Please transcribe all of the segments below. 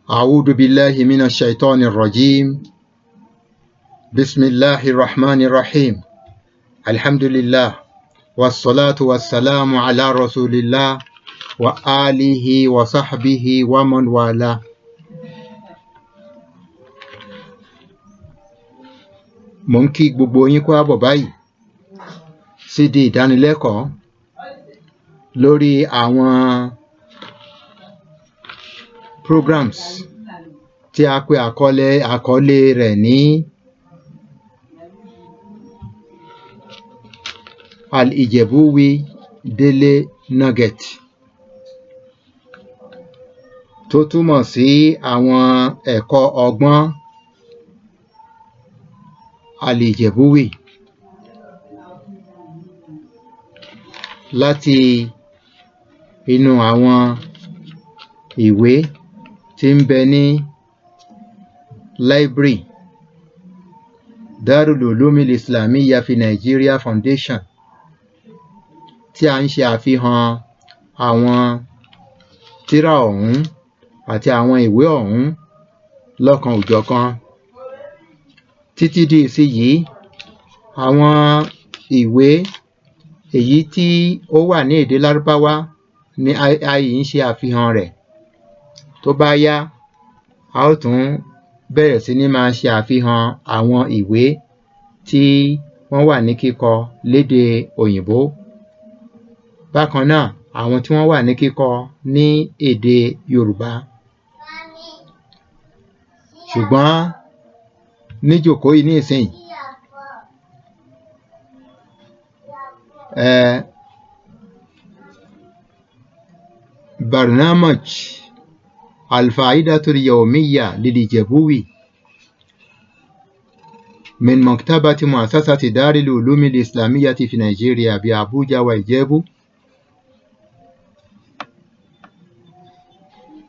أعوذ بالله من الشيطان الرجيم. بسم الله الرحمن الرحيم. الحمد لله والصلاة والسلام على رسول الله وآله وصحبه ومن والاه. Mò ń kí gbogbo yín kú àbọ̀ báyìí sídi ìdánilẹ́kọ̀ọ́ lórí àwọn programs tí a pe àkọlé rẹ̀ ní Al-Ijebuwi Daily Nugget, tó túmọ̀ sí àwọn ẹ̀kọ́ ọgbọ́n Al-Ijebuwi láti inú àwọn ìwé tí ń bẹ ní library Darul Ulumil Islamiyya fi Nigeria Foundation, tí à ń ṣe àfihàn àwọn tírà ọ̀hún àti àwọn ìwé ọ̀hún lọ́kan-ò-jọ̀kan. Títí di ìsinyìí, àwọn ìwé èyí tí ó wà ní èdè Lárúbáwá ni a yìí ń ṣe àfihàn rẹ̀. Tó bá yá, a ó tún bẹ̀rẹ̀ sí ní máa ṣe àfihàn àwọn ìwé tí wọ́n wà ní kíkọ lédè òyìnbó. Bákan náà, àwọn tí wọ́n wà ní kíkọ ní èdè Yorùbá. Ṣùgbọ́n níjòkó yìí nísìnyí, Barnamaj Al-Faidatul Yawmiyya Lil-Ijebuwi min Maktabati Muassasati Daril Ulumil Islamiyyati fi Nigeria bi Abuja wa Ijebu.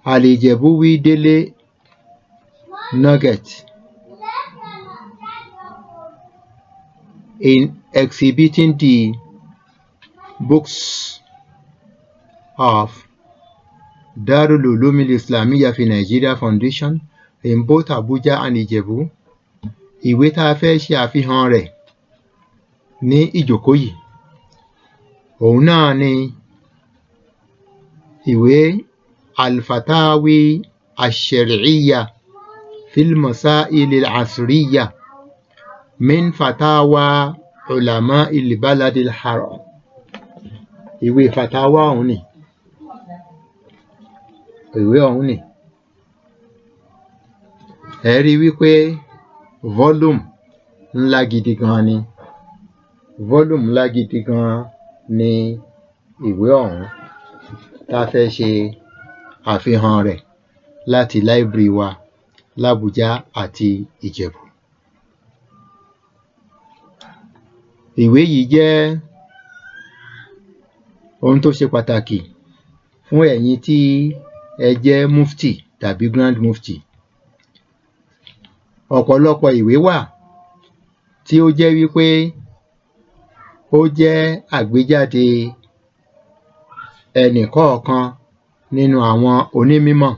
Al-Ijebuwi Daily Nugget in exhibiting the books of Darul Ulumil Islamiyya fi Nigeria Foundation in both Abuja and Ijebu. Ìwé tá a fẹ́ ṣe àfihàn rẹ̀ ní ìjòkó yìí, òun náà ni ìwé Al-Fatawi Ash-Shar'iyya fil Masail Al-Asriyya min Fatawa Ulama il-Balad al-Haram. Ìwé Fatawa ọ̀hún ni. Ìwé ọ̀hún ni. Ẹ rí wípé volume ńlá gidi gan ni. Volume ńlá gidi gan ni ìwé ọ̀hún tá a fẹ́ ṣe àfihàn rẹ̀ láti library wa l'Abuja àti Ìjẹ̀bú. Ìwé yìí jẹ́ ohun tó ṣe pàtàkì fún ẹ̀yin tí ẹ jẹ́ mufti tàbí grand mufti. Ọ̀pọ̀lọpọ̀ ìwé wà tí ó jẹ́ wípé ó jẹ́ àgbéjáde ẹnì kọ̀ọ̀kan nínú àwọn onímímọ̀.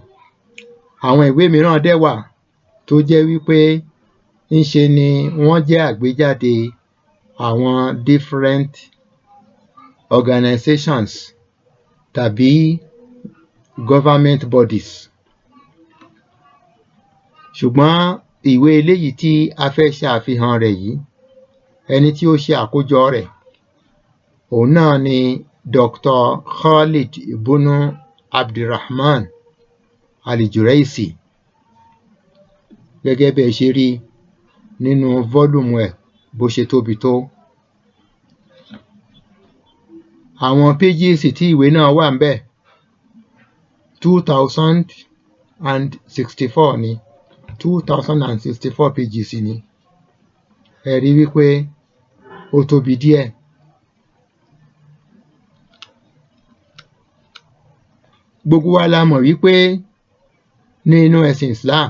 Àwọn ìwé mìíràn dẹ̀ wà tó jẹ́ wípé ńṣe ni wọ́n jẹ́ àgbéjáde àwọn different organizations tàbí government bodies. Ṣùgbọ́n ìwé eléyìí tí a fẹ́ ṣe àfihàn rẹ̀ yìí, ẹni tí ó ṣe àkójọ rẹ̀, òun náà ni Dr. Khalid Bunu Abdulrahman Al-Juraisi. Gẹ́gẹ́ bí ẹ ṣe rí nínú volume ẹ̀ bó ṣe tóbi tó. Àwọn pages tí ìwé náà wà ńbẹ̀, 2064 ni, 2064 pages ni. Ẹ rí wípé ó tóbi díẹ̀. Gbogbo wa la mọ̀ wípé ní inú ẹ̀sìn Islam,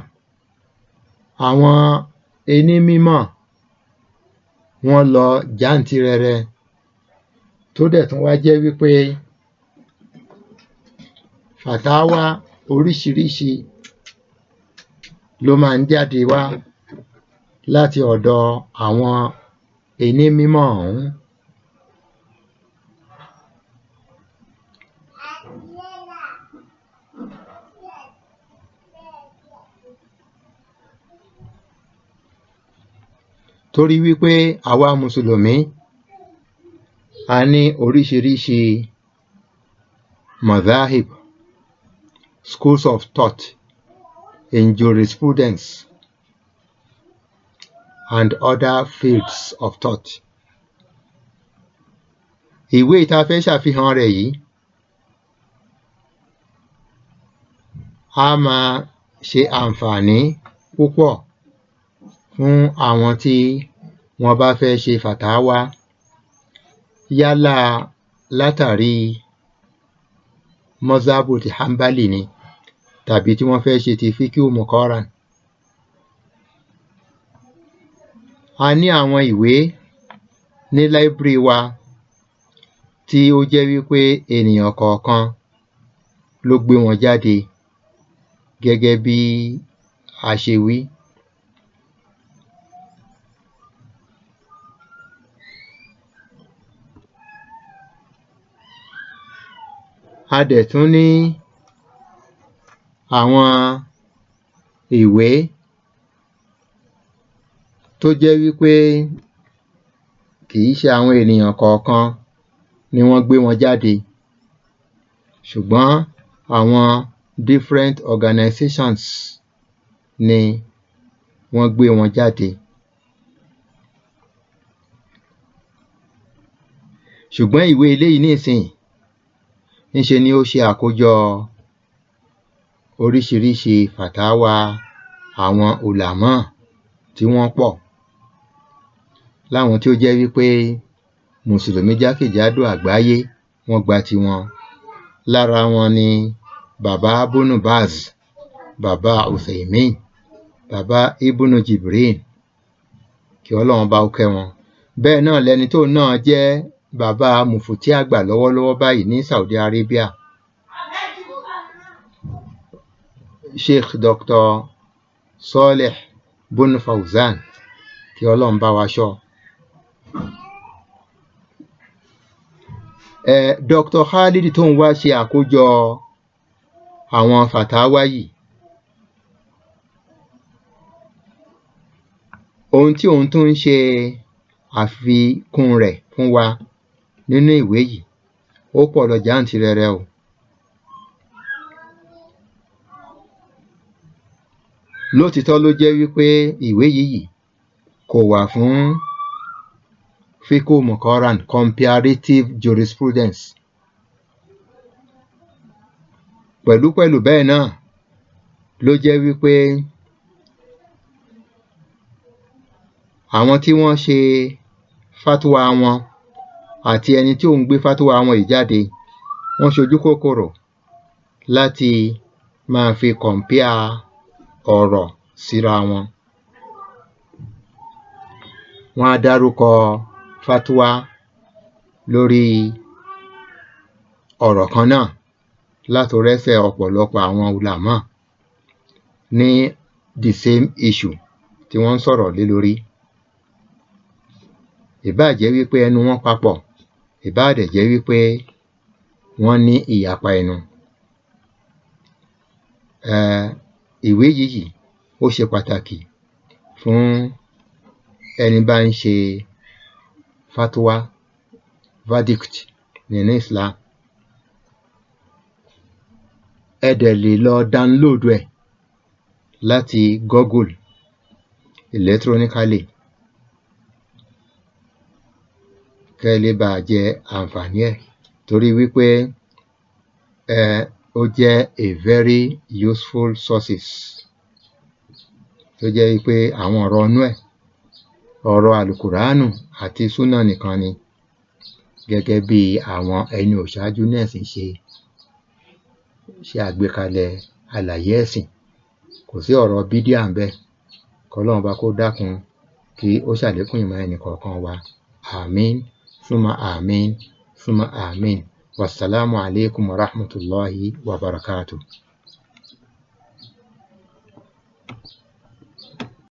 àwọn onímímọ̀ wọ́n lọ jàǹtìrẹrẹ, tó dẹ̀ tún wá jẹ́ wípé fàtáwá oríṣiríṣi ló máa ń jáde wá láti ọ̀dọ̀ àwọn onímọ̀ ọ̀hún. Torí wípé àwa Mùsùlùmí a ní oríṣiríṣi madhahib, schools of thought in jurisprudence and other fields of thought. Ìwé tá a fẹ́ ṣàfihàn rẹ̀ yìí á máa ṣe àǹfààní púpọ̀ fún àwọn tí wọ́n bá fẹ́ ṣe fàtáwá, yálà látàrí mọ́sáàbù ti Hanbali ni tàbí tí wọ́n fẹ́ ṣe ti fíkíù muqaran. A ní àwọn ìwé ní láíbírì wa tí ó jẹ́ wípé ènìyàn kọ̀ọ̀kan ló gbé wọn jáde gẹ́gẹ́ bí a ṣe wí. A dẹ̀ tún ní àwọn ìwé tó jẹ́ wípé kìí ṣe àwọn ènìyàn kọ̀ọ̀kan ni wọ́n gbé wọn jáde, ṣùgbọ́n àwọn different organizations ni wọ́n gbé wọn jáde. Ṣùgbọ́n ìwé eléyìí nísìnyí, ńṣe ni ó ṣe àkójọ oríṣiríṣi fàtáwà àwọn ulàmá tí wọ́n pọ̀, láwọn tí ó jẹ́ wípé Mùsùlùmí jákèjádò àgbáyé wọ́n gba tiwọn. Lára wọn ni Bàbá Bunu Baz, Bàbá Uthaymin, Bàbá Ibnu Jibrin, kí Ọlọ́run bá ó kẹ́ wọn. Bẹ́ẹ̀ náà lẹni tó náà jẹ́ bàbá mùfùtí àgbà lọ́wọ́lọ́wọ́ báyìí ní Saudi Arabia, Sheikh Dr. Saleh Bun Fawzan, kí Ọlọ́run bá wa ṣọ́. Dr. Khalid tó ń wá ṣe àkójọ àwọn fàtáwá yìí, ohun tí òun tún ń ṣe àfikún rẹ̀ fún wa nínú ìwé yìí ó pọ̀ lọ jàǹtìrẹrẹ o. Lótìítọ́ ló jẹ́ wípé ìwé yìí kò wà fún fiqh muqaran, comparative jurisprudence. Pẹ̀lúpẹ̀lú bẹ́ẹ̀ náà ló jẹ́ wípé àwọn tí wọ́n ṣe fatuwa wọn àti ẹni tí òun gbé fatuwa wọn yìí jáde, wọ́n ṣojú kòkòrò láti máa fi kọ̀m̀píà ọ̀rọ̀ síra wọn. Wọ́n á dárúkọ fatuwa lórí ọ̀rọ̀ kan náà látọrẹ́sẹ̀ ọ̀pọ̀lọpọ̀ àwọn ulàmá ní the same issue tí wọ́n ń sọ̀rọ̀ lé lórí. Ìbáà jẹ́ wípé ẹnu wọn papọ̀, ìbáà dẹ̀ jẹ́ wípé wọ́n ní ìyapa ẹnu. Ìwé yìí ó ṣe pàtàkì fún ẹni bá ń ṣe fatwa, verdict nínú Islam. Ẹ dẹ̀ lè lọ download ẹ̀ láti Google electronically kẹ́ ẹ lè bá jẹ àǹfààní ẹ̀, torí wípé ó jẹ́ a very useful sources tó jẹ́ wípé àwọn ọ̀rọ̀ inú ẹ̀, ọ̀rọ̀ àlùkùránù àti súnà nìkan ni, gẹ́gẹ́ bí àwọn ẹni òṣáájú náà sì ṣe àgbékalẹ̀ àlàyé ẹ̀sìn. Kò sí ọ̀rọ̀ bídíà ńbẹ̀. K'Ọlọ́run bá kó dákun kí ó ṣàlékún ìmọ̀ ẹnì kọ̀ọ̀kan wa. Àmín, súnmọ́ àmín, súnmọ́ àmín. Wassalamu alaikum wa rahmatullahi wa barakatuh.